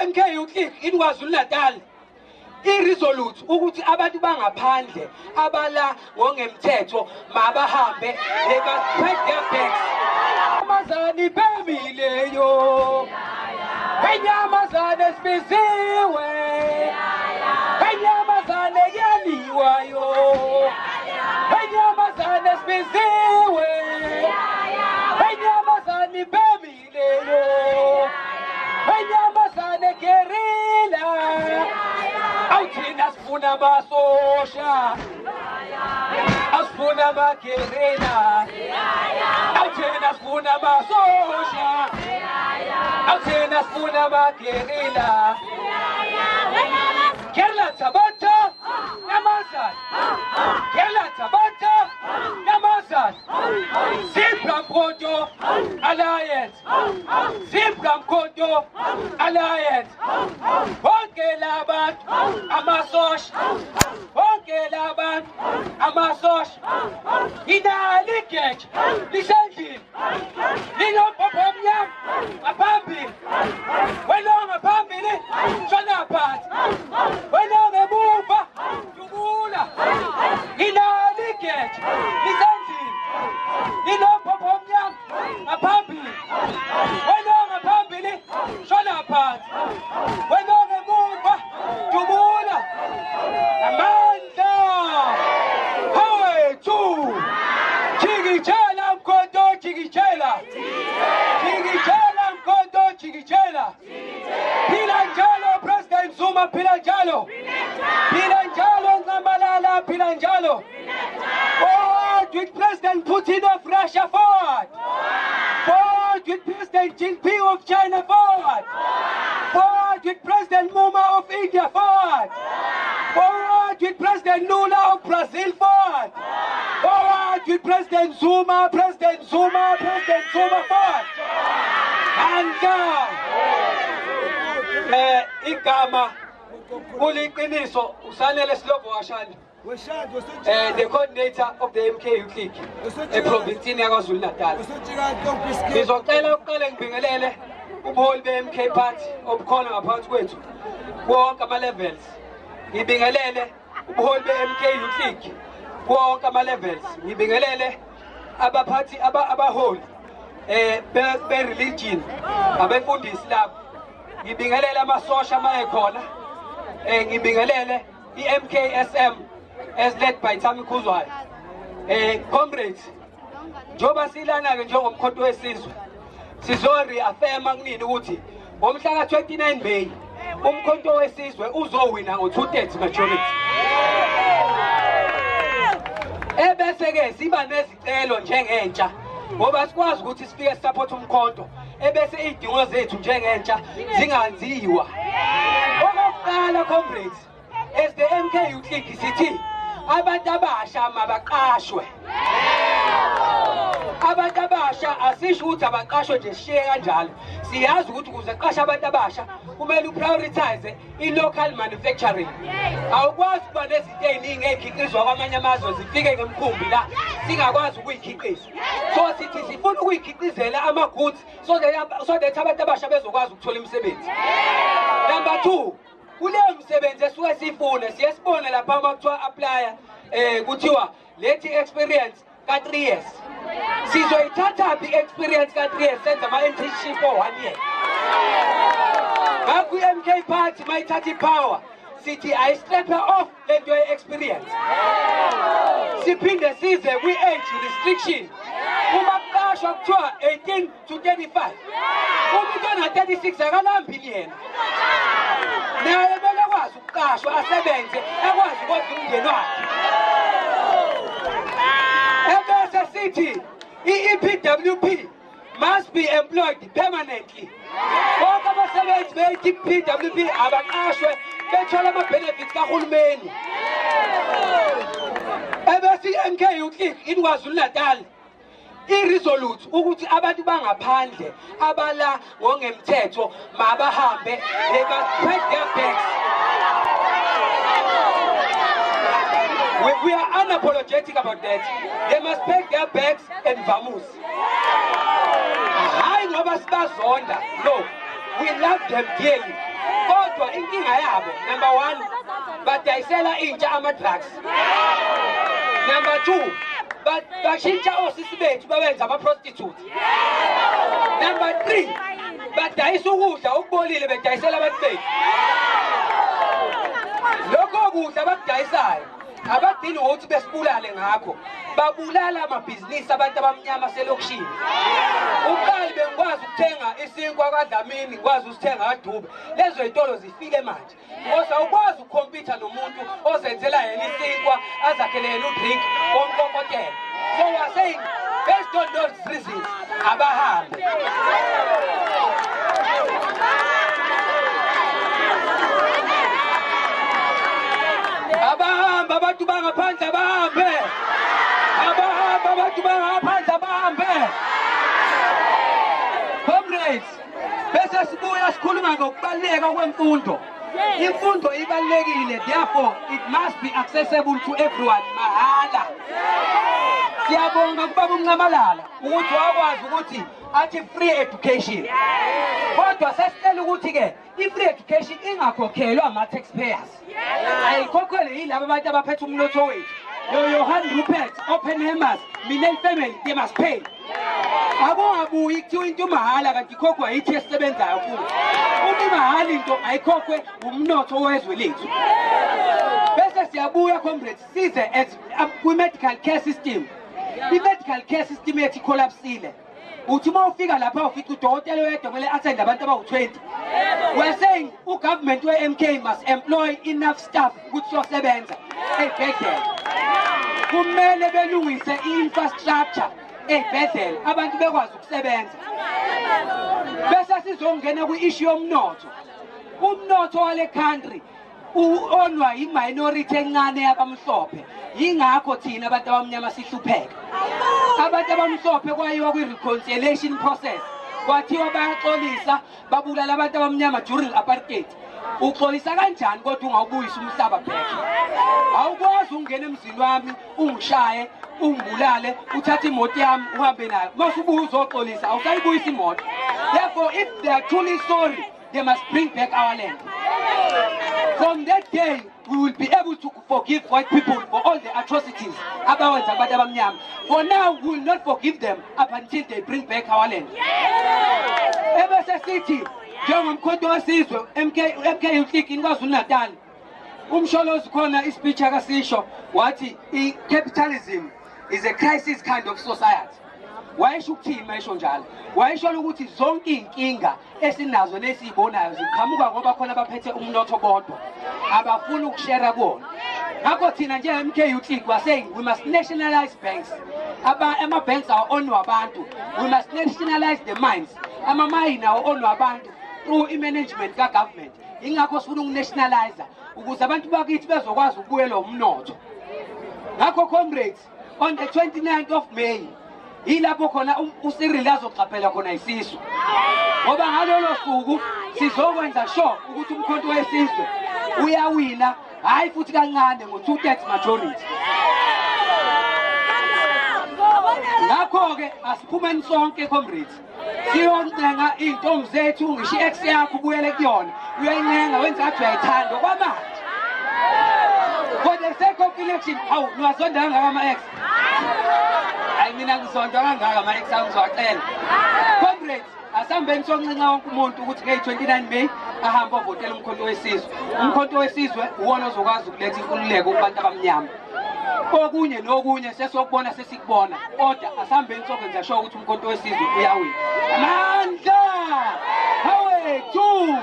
I-MK Youth League in KwaZulu-Natal i-resolute ukuthi abantu bangaphandle abala ngongemthetho mabahambe, they must pack their bags. Amazane bemileyo, enyamazane sibiziwe, enyamazane kuyaliwayo, enyamazane sibiziwe, enyamazane bemileyo, enyamazane guerrilla. Awuthina sifuna amasosha, asifuna ama-guerrilla. Awuthina sifuna amasosha, awuthina sifuna ama-guerrilla. Guerrilla thabatha nyamazane, guerrilla thabatha nyamazane. Zebra Mkhonto Alliance, Zebra Mkhonto Alliance. Bonke labantu amasosha, bonke labantu amasosha. Inali igeja lisendlini, linombhobho omnyama ngaphambili, wena ngaphambili shona phansi, wena ngemuva dubula. Inali igeja lisendlini, linombhobho omnyama ngaphambili, wena ngaphambili shona phansi, wena ngemuva dubula. Amandla awethu, jikijela Mkhonto, jikijela, jikijela Mkhonto, jikijela. Phila njalo President Zuma, phila njalo, phila njalo Nxamalala, phila njalo. Forward with President Putin of Russia, forward. Forward with President Jinping of China, forward. Forward with President Murmu of India, forward. Forward with President Lula of Brazil, forward. Forward with President Zuma, President Zuma, President Zuma, forward. Amandla. Igama kuliqiniso uSanele Slovo Washandi. The coordinator of the MK Youth League eprovinsini yaKwaZulu Natal. Ngizocela ukuqale ngibingelele ubuholi be-MK Party obukhona ngaphansi kwethu wonke ama-levels. Ngibingelele ubuholi be-MK Youth League wonke ama-levels. Ngibingelele abaphathi abaholi be-religion, abefundisi lapho. Ngibingelele amasosha amayekhona. Ngibingelele i-MKSM as led by Thami Khuzwayo. Comrades, njengoba silana ke njengomkhonto wesizwe, sizo reaffirma kunini ukuthi ngomhla ka-29 May umkhonto wesizwe uzowina ngo-2/3 majority. Ebese ke siba nezicelo njengentsha, ngoba sikwazi ukuthi sifike support umkhonto ebese izidingo zethu njengentsha zinganziwa. Okokuqala comrades, as the MK Youth League sithi abantu abasha mabaqashwe. Abantu abasha asisho ukuthi abaqashwe nje sishiye kanjalo. Siyazi ukuthi ukuze qashe abantu abasha kumele uprioritize i-local manufacturing. Awukwazi ukuba nezinto ey'ningi ey'khiqizwa kwamanye amazwe zifike ngemkhumbi la singakwazi ukuyikhiqiza. So sithi sifuna ukuyikhiqizela ama-goods so that abantu abasha bezokwazi ukuthola imisebenzi. Number 2, kuleyo msebenzi esuke sifune siye sibone lapha uma kuthiwa applya kuthiwa lethi experience ka 3 years. Sizoyithatha phi experience ka 3 years senza ama internship o 1 year? Ngakho i-MK Party mayithatha ipower sithi ayistrap off lento ye-experience. Siphinde size kwi-age restriction. Uma kuqashwa kuthiwa 18 to 35, umuntu ona-36 akalambili yena, naye kumele akwazi ukuqashwa asebenze akwazi ukodla umndeni wakhe. Ebese sithi i-EPWP must be employed permanently. Bonke abasebenzi be-EPWP abaqashwe bethola ama-benefits kahulumeni. Ebese i-MK Youth League in KwaZulu-Natal i-resolute ukuthi abantu bangaphandle abala ngongemthetho mabahambe, they must pack their bags. We are unapologetic about that. They must pack their bags and vamos. Hayi ngoba sibazonda, no. We love them dearly. Kodwa inkinga yabo, number 1, badayisela intsha ama-drugs. Number 2, bashintsha osisi bethu babenza ama-prostitute. Number 3, badayisa ukudla okubolile bedayisela abantu bethu. Lokho kudla abakudayisayo abagcini ngokuthi besibulale ngakho, babulala amabhizinisi abantu abamnyama selokishini. Uqali bengikwazi ukuthenga isinkwa kwaDlamini, ngikwazi ukuthenga kaDube. Lezo zitolo zifike manje. Kodwa awukwazi ukukhompyutha nomuntu ozenzela yena isinkwa, azakhele yena udrink omkokotela. So we are saying, based on those reasons, abahambe. Abahambe abantu bangaphandle, abahambe. Abahambe abantu bangaphandle, abahambe. Comrades, bese sibuya sikhuluma ngokubaluleka kwemfundo. Imfundo ibalulekile, therefore it must be accessible to everyone mahala. Siyabonga kubaba uNxamalala ukuthi wakwazi ukuthi athi free education. Kodwa sesicela ukuthi ke i-free education ingakhokhelwa ama-taxpayers. Ayikhokhelwe yilabo abantu abaphethe umnotho wethu. Johan Rupert, Oppenheimers, Minel family, they must pay. Akungabuyi kuthiwa into mahhala kanti ikhokhwa yithi esisebenzayo futhi. Uma imahhala into ayikhokhwe umnotho wezwe lethu. Bese siyabuya comrades, size as kwi-medical care system. I-medical care system yethu ikholapsile. Uthi uma ufika lapha ufica udokotela oyedwa kumele attend abantu abawu-20. We are saying ugovernment we-MK must employ enough staff ukuthi siyosebenza ey'bhedlela. Kumele belungise i-infrastructure ey'bhedlela, abantu bekwazi ukusebenza. Bese sizongena kwi-issue yomnotho. Umnotho wale country u-onwa yi-minority encane yabamhlophe. Yingakho thina abantu abamnyama sihlupheka. Abantu abamhlophe kwayiwa kwi-reconciliation process. Kwathiwa bayaxolisa, babulala abantu abamnyama during apartheid. Uxolisa kanjani kodwa ungawubuyisa umhlaba back? Awukwazi ukungena emzini wami, ungishaye, ungibulale, uthathe imoto yami uhambe nayo. Mase ubuye uzoxolisa, awusayibuyisa imoto. Therefore, if they are truly sorry, they must bring back our land. From that day, we will be able to forgive white people for all the atrocities abawenza abantu abamnyama. For now, we will not forgive them up until they bring back our land. Ebese sithi, njengomkhonto wesizwe, MK Youth League in KwaZulu-Natal, uMsholozi khona ispeech akasisho, wathi i-capitalism is a crisis kind of society. Wayesho ukuthini mayesho njalo? Wayesho ukuthi zonke iy'nkinga esinazo nesiyibonayo ziqhamuka ngoba khona abaphethe umnotho bodwa, abafuni ukushera kuwona. Ngakho thina nje-MK Youth League we are saying we must nationalize banks. Ama-banks are owned abantu. We must nationalize the mines. Amamayini are owned abantu through i-management ka-government. Ingakho sifuna ukunationalize ukuze abantu bakithi bezokwazi ukubuyelwa umnotho. Ngakho comrades, on the 29th of May, yilapho khona uCyril azoqaphela khona isisu. Ngoba ngalolo suku sizokwenza sure ukuthi umkhonto wesizwe uyawina, hayi futhi kancane ngo-2/3 majority. Ngakho-ke asiphumeni sonke comrades. Siyoncenga iy'ntombi zethu, ngisho i-ex yakho ubuyele kuyona. Uyayincenga wenza ngathi uyayithanda okwamanje. For the sake of election, hawu niwazonda kangaka ama-ex? Hayi mina ngizonda kangaka ama-ex ami ngizowacela. Comrades, asihambeni soncenga wonke umuntu ukuthi ngeyi-29 May ahambe ovotela umkhonto wesizwe. Umkhonto wesizwe uwona ozokwazi ukuletha inkululeko kubantu abamnyama. Okunye nokunye sesokubona sesikubona, kodwa asihambeni sokwenza sure ukuthi umkhonto wesizwe uyawina. Amandla! Awethu!